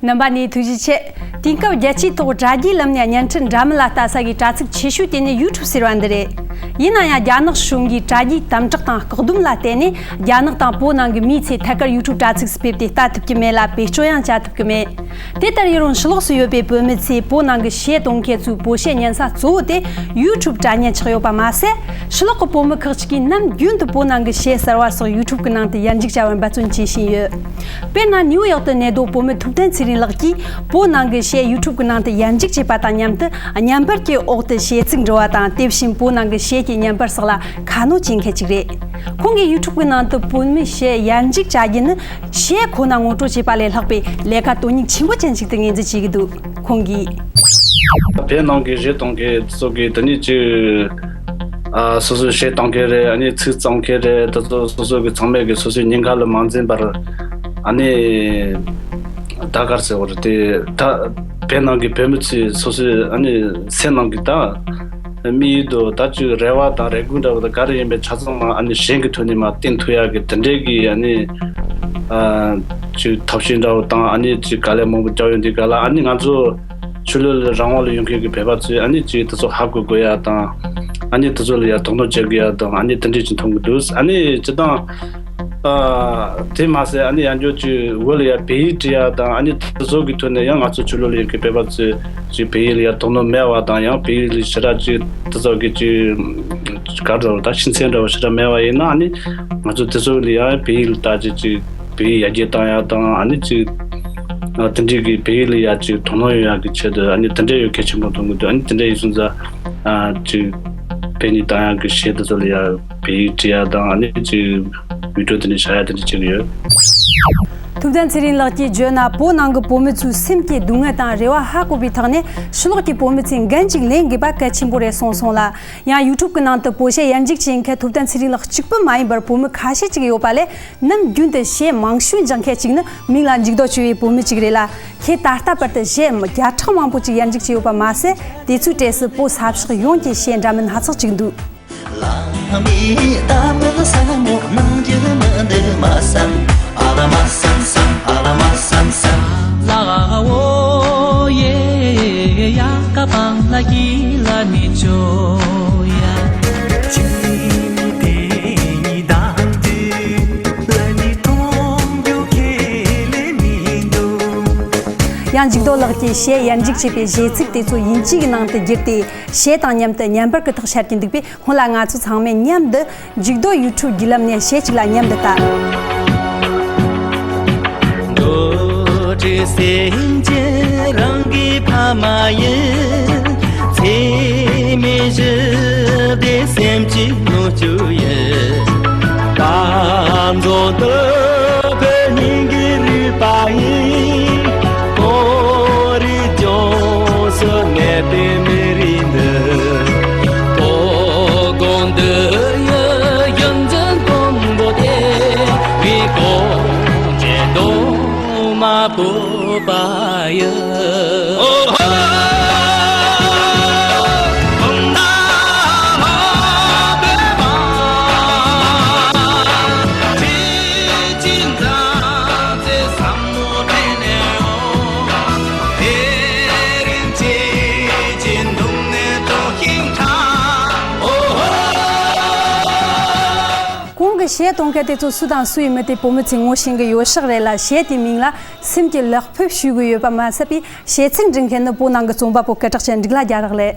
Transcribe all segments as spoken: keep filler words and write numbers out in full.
རྣམ་པ་ནས་ཐུགས་རྗེ་ཆེ། དེང་སྐབས་རྒྱལ་སྤྱིའི་ཐོག་དྲ་རྒྱའི་ལམ་ནས་བརྙན་འཕྲིན་འདྲ་མིན་ལ་ལྟ་ས་གི་དྲ་ཚིགས་ཆེ་ཤོས་དེ་ནི་ཡུ་ཊུབ་ཟེར་བ་འདི་རེད། ཡིན་ན་ཡང་རྒྱ་ནག་གཞུང་གིས་དྲ་རྒྱའི་དམ་དྲག་དང་བཀག་སྡོམ་ལ་བརྟེན་ནས་རྒྱ་ནག་དང་བོད་ནང་གི་མིའི་ཚེ་ཐད་ཀར་ཡུ་ཊུབ་དྲ་ཚིགས་སུ་ཕེབས་ཏེ་ལྟ་ཐུབ་ཀྱི་མེད་ལ་བེད་སྤྱོད་ཡང་བྱ་ཐུབ་ཀྱི་མེད། དེ་ལྟར་ཡིན་རུང་ཕྱི་ལོགས་སུ་ཡོད་པའི་བོད་མི་ཚོས་བོད་ནང་གི་གཞས་གཏོང་མཁན་ཚོའི་བོད་གཞས་ཉན་ས་གཙོ་བོ་དེ་ཡུ་ཊུབ་དྲ་བརྙན་ཆགས་ཡོད་པ་མ་ཟད། ཕྱི་ལོགས་ཀྱི་བོད་མི་ཁག་ཅིག་གིས་ནམ་རྒྱུན་དུ་བོད་ནང་གི་གཞས་གསར་བ་སོགས་ཡུ་ཊུབ་ཀྱི་ནང་དུ་ཡར་འཇུག་བྱ་བར་འབད་བརྩོན་བྱེད་བཞིན་ཡོད། དཔེར་ན་ནིའུ་ཡོག་ཏུ་གནས་སྡོད་བོད་མི་ཐུབ་བསྟན་ཚེ་རིང་ལགས་ཀྱིས་བོད་ནང་གི་གཞས་ཡུ་ཊུབ་ཀྱི་ནང་དུ་ཡར་འཇུག་བྱས་པ་དང་མཉམ་དུ་བརྙན་པར་གྱི་འོག་ཏུ་གཞས་ཚིག་འབྲི་བ་དང་དེ་བཞིན་བོད་ནང་གི་གཞས་ཀྱི་བརྙན་པར་སོགས་ལ་ཁ་སྣོན་བྱེད་མཁན་ཅིག་རེད། ཁོང་གིས་ཡུ་ཊུབ་ཀྱི་ནང་དུ་བོད་མིའི་གཞས་ཡར་འཇུག་བྱ་རྒྱུ་ནི་གཞས་ཁོ་ན་ངོ་སྤྲོད་བྱས་པ་ལས་ལྷག་པའི་ལས་ཀ་དོན་སྙིང་ཆེན་པོ་ཅན་ཞིག་ཏུ་ངོས་འཛིན་བྱེད་ཀྱི་འདུག་ཁོང་གིས། བོད་ནང་གི་གཞས་གཏོང་མཁན་ཚོ་གིས་དེ་ནས་ཅིག་ཨ་སོ་སོའི་གཞས་གཏོང་མཁན་རེད། ཨ་ནི་ཚིག་བརྩམས་མཁན་རེད། དེ་ཚོ་སོ་སོ་གི་ཚང་མས་གི་སོ་སོའི་ཉེན་ཁ་ལ་མ་འཛེམས་པར། ཨ་ནི་ད་ག་རེ་ཟེར་བ་རེད། དེ་ད་བོད་ནང་གི་བོད་མི་ཚོས་སོ་སོའི་ཨ་ནི་སེམས་ནང་གི་ད་དམིགས་ཡུལ་དུ་ད་ཅིག་རེ་བ་དང་རེ་སྒུག་འདྲ་བོ་ད་ག་རེ་ཡིན་པའི་ཆ་ཚང་མ་ཨ་ནི་གཞས་ཀྱི་ཐོག་ནས་མར་བསྟན་ཐུབ་ཡག་གི་དེ་འདྲའི་གི་ཨ་ནི་ཨ་ཅིག་ཐབས་ཤེས་འདྲ་བོ་དང་ཨ་ནི་ཅིག་དཀའ་ལས་མང་པོ་བརྒྱབ་ཡོད་འདི་ག་ལ། ཨ་ནི་ང་ཚོ་ཆོས་ལུགས་ལ་རང་དབང་ལ་ཡོང་མཁན་གྱི་བོད་པ་ཚོས་ཨ་ནི་ཅིག་དེ་ཚོ་ཧ་གོ་དགོས་ཡག་དང་། ཨ་ནི་དེ་ཚོ་ལ་ཡ་དོ་སྣང་བྱེད་དགོས་ཡག་དང་། ཨ་ནི་དེ་འདྲས་ཅིག་མཐོང་གི་འདུག་ཨ་ནི་སྤྱིར་བཏང་ཨ་དེ་མ་ཟད་ཨ་ནི་ཡང་བསྐྱར་ཅིག་བོད་ལ་ཡ་བོད་ཡིག་འབྲི་ཡག་དང་། ཨ་ནི་དེ་ཚོ་གི་ཐོག་ནས་ཡང་ང་ཚོ་ཆོས་ལུགས་ལ་ཡོད་མཁན་བོད་པ་ཚོས་ཅིག་བོད་ཡིག་ལ་ཡ་དོ་སྣང་མེད་པ་དང་། ཡང་བོད་ཡིག་ལ་ཞེ་དྲག་ཅིག་དེ་ཚོ་གི་ཅིག་ག་རེ་ཟེར་ད་ཤེས་ཚད་འདྲ་བོ་ཞེ་དྲག་མེད་པ་ཡིན་ན། ཨ་ནི་ང་ཚོ་དེ་ཚོ་ལ་ཡ་བོད་ཡིག་ལ་ལྟ་ཅིག་ཅིག་བོད་ཡིག་ཡར་རྒྱས་བཏང་ཡག་དང་། ཨ་ནི་ཅིག་ཨ་དེ་འདྲའི་གི་བོད་ཡིག་ལ་ཡ་ཅིག་དོ་སྣང་ཡོང་ཡག་གི་ཆེད་དུ་ཨ་ནི་དེ་འདྲ་ཡོད་གལ་ཆེན་པོ་མཐོང་གི་འདུག་ཨ་ནི་དེ་འདྲ་ཡིན་སོང་ཙང་ཨ་ཅིག་བོད་ཡིག་བཏང་ཡག་གི་གཞས་དེ་ཚོ་ལ་ཡ་བོད་ཡིག་འབྲི་ཡག་དང་། ཨ་ནི་ཅིག་བི་ཌིའོ་དེ་འདྲ་བཞག་ཡག་དེ་འདྲ་བྱེད་ཀྱི་ཡོད། ཐུབ་བསྟན་ཚེ་རིང་ལགས་ཀྱིས་བརྗོད་ན། བོད་ནང་གི་བོད་མི་ཚོའི་སེམས་ཀྱི་སྡུག་བསྔལ་དང་རེ་བ་ཧ་གོ་བའི་ཐོག་ནས་ཕྱི་ལོགས་ཀྱི་བོད་མི་ཚོས་འགན་ཅིག་ལེན་དགོས་པ་གལ་ཆེན་པོ་རེད་གསུངས་སོང་ལ། ཡང་ཡུ་ཊུབ་ཀྱི་ནང་དུ་བོད་གཞས་ཡར་འཇུག་བྱེད་མཁན་ཐུབ་བསྟན་ཚེ་རིང་ལགས་གཅིག་པུ་མ་ཡིན་པར་བོད་མི་ཁ་ཤས་ཅིག་ཡོད་པ་ལས། ནམ་རྒྱུན་དུ་གཞས་མང་ཤོས་འཇང་མཁན་གཅིག་ནི་མིང་ལ་འཇུག་ལྡོག་བྱས་པའི་བོད་མི་གཅིག་རེད་ལ། ཁོས་ད་ལྟ་བར་དུ་གཞས་བརྒྱ་ཕྲག་མང་པོ་ཅིག་ཡར་འཇུག་བྱས་ཡོད་པ་མ་ཟད། དེ་ཚོའི་གྲས་སུ་བོད་ས་ཕྱོགས་ཡོངས་ཀྱི་གཞས་འདྲ་མིན་སྣ་ཚོགས་ཅིག་འདུག་ཡང་འཇུག་ལྡོག་ལགས་ཀྱིས་གཞས་ཡར་འཇུག་བྱས་པའི་གཞས་ཚིག་དེ་ཚོ་དབྱིན་ཇིའི་ནང་དུ་བསྒྱུར་ཏེ་གཞས་དང་མཉམ་དུ་བརྙན་པར་གྱི་ཐོག་ཤར་གྱིན་འདུག་པས། སྔོན་ལ་ང་ཚོ་ཚང་མས་མཉམ་དུ་འཇུག་ལྡོག་ཡུ་ཊུབ་བརྒྱུད་ལམ་ནས་གཞས་གཅིག་ལ་མཉམ་དུ་ལྟ། གོང་གི་གཞས་གཏོང་མཁན་དེ་ཚོ་སུ་དང་སུ་ཡིན་མིན་དེ་བོད་མི་ཚོས་ངོ་ཤེས་ཀྱི་ཡོད་ཤག་རེད་ལ། གཞས་དེའི་མིང་ལ་སེམས་ཀྱི་ལག་ཕུབ་ཞུ་གི་ཡོད་པ་མ་ཟད་པའི་གཞས་ཚིག་འབྲི་མཁན་ནི་བོད་ནང་གི་རྩོམ་པ་པོ་སྐད་གྲགས་ཅན་འབྲུག་ལྷ་རྒྱ་རག་རེད།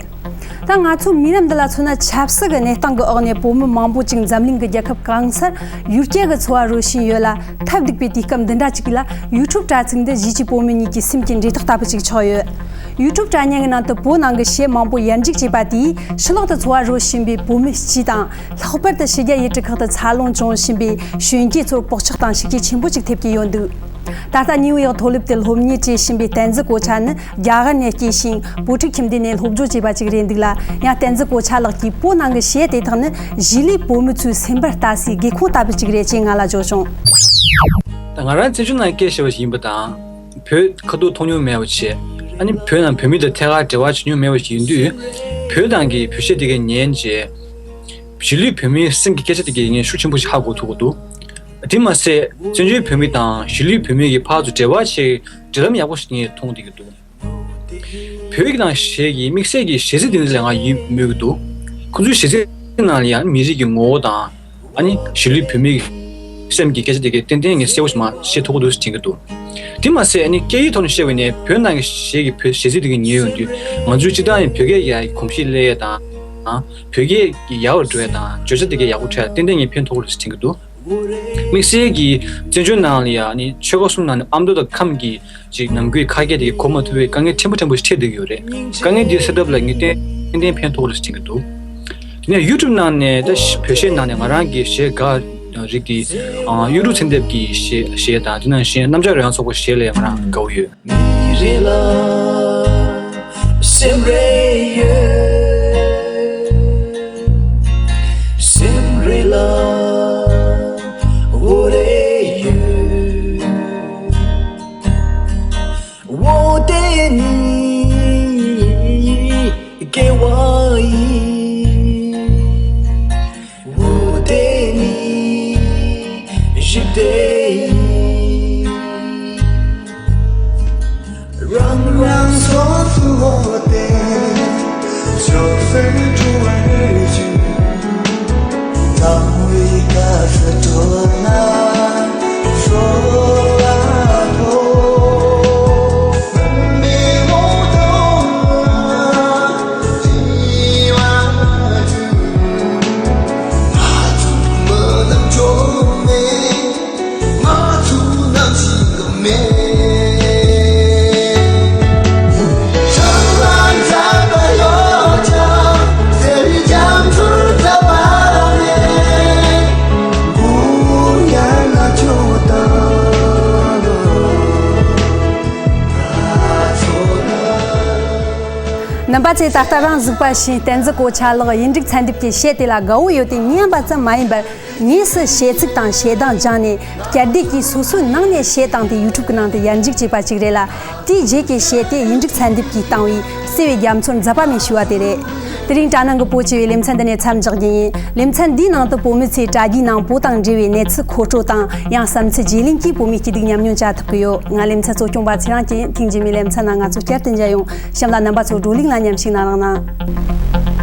ད་ང་ཚོ་མི་རབས་འདི་ལ་མཚོན་ན། ཆབ་སྲིད་ཀྱི་གནས་སྟངས་ཀྱི་འོག་ནས་བོད་མི་མང་པོ་ཅིག་འཛམ་གླིང་གི་རྒྱལ་ཁབ་གང་སར་ཡུལ་གྱར་གྱི་འཚོ་བ་རོལ་བཞིན་ཡོད་ལ། ཐབས་སྡུག་པའི་དུས་སྐབས་འདི་འདྲ་ཅིག་ལ་ཡུ་ཊུབ་དྲ་ཚིགས་འདི་གཞིས་བྱེས་བོད་མི་གཉིས་ཀྱི་སེམས་ཀྱི་འབྲེལ་ཐག་ལྟ་བུ་ཅིག་ཆགས་ཡོད། ཡུ་ཊུབ་དྲ་བརྙན་གྱི་ནང་དུ་བོད་ནང་གི་གཞས་མང་པོ་ཡར་འཇུག་བྱས་པ་དེས་ཕྱི་ལོག་ཏུ་འཚོ་བ་རོལ་བཞིན་པའི་བོད་མི་སྤྱི་དང་། ལྷག་པར་དུ་ཕྱི་རྒྱལ་ཡུལ་གྲུ་ཁག་ཏུ་འཚར་ལོངས་བྱུང་བཞིན་པའི་གཞོན་སྐྱེས་ཚོར་བག་ཆགས་དང་ཤུགས་རྐྱེན་ཆེན་པོ་ཅིག་ཐེབས་ཀྱི་ཡོད་འདུག་ད་ལྟ་ནིའུ་ཡོག་མཐོ་སློབ་དུ་སློབ་གཉེར་བྱེད་བཞིན་པའི་བསྟན་འཛིན་གོ་ཆ་ནི་རྒྱ་གར་ནས་སྐྱེས་ཤིང་། བོད་ཕྲུག་ཁྱིམ་སྡེ་ནས་སློབ་སྦྱོང་བྱས་པ་ཅིག་རེད་འདུག་ལ། ཡང་བསྟན་འཛིན་གོ་ཆ་ལགས་ཀྱིས་བོད་ནང་གི་གཞས་དེ་དག་ནི་གཞིས་ལུས་བོད་མི་ཚོའི་སེམས་པར་ལྟ་སའི་སྒེའུ་ཁུང་ལྟ་བུ་ཅིག་རེད་ཅེས་ང་ལ་བརྗོད་བྱུང་། ད་ང་རང་བཙན་བྱོལ་ནང་སྐྱེས་བཞེས་པ་ཞིག་ཡིན་པ་དང་། བོད་ཁ་ཐུག་མཐོང་མྱོང་མེད་པ་བྱས། ཨ་ནི་བོད་ནང་བོད་མི་དང་ཐད་ཀར་འབྲེལ་བ་བྱེད་མྱོང་མེད་པ་ཞིག་ཡིན་དུས། བོད་ནང་གི་བོད་གཞས་དེ་གའི་ཉན་རྗེས། གཞིས་ལུས་བོད་མིའི་སེམས་ཀྱི་སྐད་ཆ་དེ་གའི་ངས་ཤུགས་ཆེན་པོ་ཞིག་ཧ་གོ་ཐུབ་ཀྱི་འདུག་དེ་མ་ཟད་བཙན་བྱོལ་བོད་མི་དང་གཞིས་ལུས་བོད་མི་གི་བར་དུ་འབྲེལ་བ་བྱེད་འབྲེལ་ལམ་ཡག་པོ་ཞིག་ངས་མཐོང་བསྡད་ཀྱི་འདུག་བོད་ཡིག་དང་གཞས་ཀྱི་དམིགས་བསལ་གྱི་གཞས་ཚིག་འདི་འདྲ་ལ་ང་ཡིད་མོས་ཀྱི་འདུག་ཁོང་ཚོའི་གཞས་ཚིག་ནང་ལ་ཡང་མི་རིགས་ཀྱི་ངོ་བོ་དང་། ཨ་ནི་གཞིས་ལུས་བོད་མིའི་སེམས་ཀྱི་སྐད་ཆ་དེ་གའི་ཏན་ཏན་ངས་གསལ་པོ་ཞིག་མར་ཤེས་ཐུབ་ཀྱི་འདུག་ཟེར་དྲན་གྱི་འདུག་དེ་མ་ཟད་ཨ་ནི་སྐད་ཡིག་ཐོག་ནས་བཤད་པ་ཡིན་ན་བོད་ནང་གི་གཞས་ཀྱི་བོད་གཞས་ཚིག་དེ་གའི་ཉན་ཡོང་དུས་ང་ཚོའི་སྤྱིར་བཏང་ཡང་བོད་སྐད་ཀྱི་གོམས་གཤིས་སླེབས་ཡས་དང་། བོད་སྐད་ཀྱི་ཡག་པར་འགྲོ་ཡས་དང་བརྗོད་བྱ་དེ་གའི་ཡག་པོ་འཕྲོད་ཡས་ཏན་ཏན་ངས་ཕན་ཐོགས་ཀྱི་རེད་ཟེར་དྲན་གྱི་འདུག་དམིགས་བསལ་གྱིས་བཙན་བྱོལ་ནང་ལ་ཡང་ནི་ཆོལ་ཁ་གསུམ་ནང་ནས་ཨ་མདོ་དང་ཁམས་ཀྱི་ཅིག་ནང་ཁུལ་ཁ་སྐད་དེ་གོ་མ་ཐུབ་པའི་དཀའ་ངལ་ཕྲན་བུ་ཕྲན་བུ་ཞིག་འཕྲད་བསྡད་ཀྱི་ཡོད་རེད། དཀའ་ངལ་འདི་སེལ་ཐབས་ལ་ངས་ཏན་ཏན་ཕན་ཐོགས་རེད་ཟེར་དྲན་གྱི་འདུག་དེ་ནས་ཡུ་ཊུབ་ནང་ནས་ད་བོད་གཞས་ནང་ནས་ང་རང་གི་གཞས་དགའ་རིགས་དེ་གཡུ་འབྲུག་ཚེ་འདས་ཀྱི་གཞས་གཞས་དང་དེ་ནང་བཞིན་རྣམ་གཞག་རོལ་དབྱངས་ཚོགས་པའི་གཞས་ལ་ང་རང་དགའ་བོ་ཡོད། མི་རེ་ལ་སེམས་རེ་ཡོད། སེམས་རེ་ལ་འོ་རེ་ཡོད། འོ་དེ་ནི་སྐྱེ་བ་ཡིན། འོ་དེ་ནི་ཞིག་དེ་ཡིན། རང་རང་སོ་སོ་དེ་ཆོས་སེམས་འཁྲུལ་བའི་ཆུ། དམ་བའི་བཀའ་སྲོལ་གྲོལ་ན་སྲོལ་ལ་ཐོགས། མི་མོ་དང་བྱིས་པ་ཆུ། ང་ཚོ་མི་རྣམས་འཇོག་མེད། ང་ཚོ་ནམ་ཞིག་གི་མེད། ཆང་ལ་འཛག་པ་ཡོད་ཀྱང་གསེར་རྒྱ་མཚོར་འཛག་པ་མེད། འབུར་ཡང་ན་ཁྱོད་དང་ང་ཚོ་ལ། རྣམ་པ་ཚོས་ད་ལྟ་རང་གཟིགས་པ་བྱས་བསྟན་འཛིན་གོ་ཆ་ལགས་ཡིག་འབྲུག་ཚན་སྡེབ་ཀྱི་གཞས་དེ་ལ་དགའ་བོ་ཡོད་དེ་ཉན་པ་ཙམ་མ་ཡིན་པར། དངོས་སུ་གཞས་ཚིག་དང་གཞས་གདངས་སྦྱངས་ནས་བསྐྱར་ཟློས་ཀྱིས་སོ་སོའི་ནང་ནས་གཞས་བཏང་སྟེ་ཡུ་ཊུབ་ཀྱི་ནང་དུ་ཡར་འཇུག་བྱས་པ་ཅིག་རེད་ལ། དེའི་རྗེས་ཀྱི་གཞས་དེ་ཡིག་འབྲུག་ཚན་སྡེབ་ཀྱིས་བཏང་བའི་གསེར་བའི་རྒྱ་མཚོར་འཛག་པ་མེད་ཞུ་བ་དེ་རེད། དེ་རིང་དྲ་ནང་གི་བོད་ཀྱི་བའི་ལེ་ཚན་འདི་ནས་མཚམས་འཇོག་རྒྱུ་ཡིན། ལེ་ཚན་འདིའི་ནང་དུ་བོད་མི་ཚོས་དྲ་རྒྱའི་ནང་བོད་དང་འབྲེལ་བའི་གནས་ཚུལ་མཁོ་སྤྲོད་དང་ཡང་བསམ་ཚུལ་བརྗེ་ལེན་གྱིས་བོད་མིའི་སྐྱིད་སྡུག་ཉམས་མྱོང་བྱ་ཐུབ་ཀྱི་ཡོད། ང་ལེ་ཚན་གཙོ་སྐྱོང་པ་ཚེ་རིང་ཅན། ཐེངས་རྗེས་མའི་ལེ་ཚན་ནང་ང་ཚོ་བསྐྱར་དུ་མཇལ་ཡོང་། གཤམ་ལ་རྣམ་པ་ཚོ་བགྲོ་གླེང་ལ་མཉམ་ཞུགས་གནང་རོགས་གནང་།